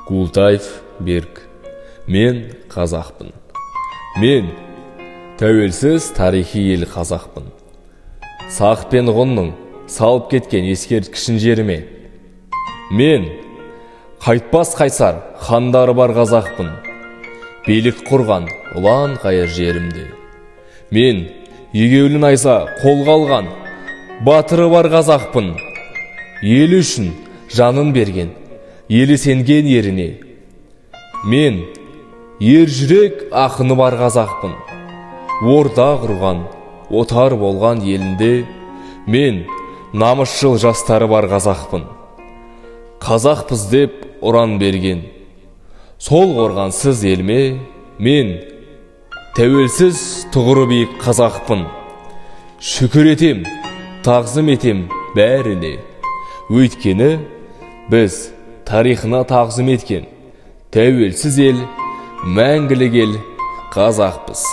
Култаев Берік. Мен қазақпын. Мен тәуелсіз тарихи ел қазақпын. Сақ пен ғұнның салып кеткен ескерткішін жеріме. Мен қайтпас қайсар хандары бар қазақпын. Билік құрған ұлан қайыр жерімде. Мен егеулі найза қолға алған батыры бар қазақпын. Елі үшін жанын берген, елі сенген еріне. Мен ер жүрек ақыны бар қазақпын. Орда құрған, отар болған елінде мен намысшыл жастары бар қазақпын. Қазақпыз деп ұран берген, сол қорғансыз елме мен тәуелсіз тұғыры биік қазақпын. Шүкір етем, тағзым етем бәріне. Өйткені біз тарихына тағзым еткен тәуелсіз ел, мәңгілік ел қазақпыз.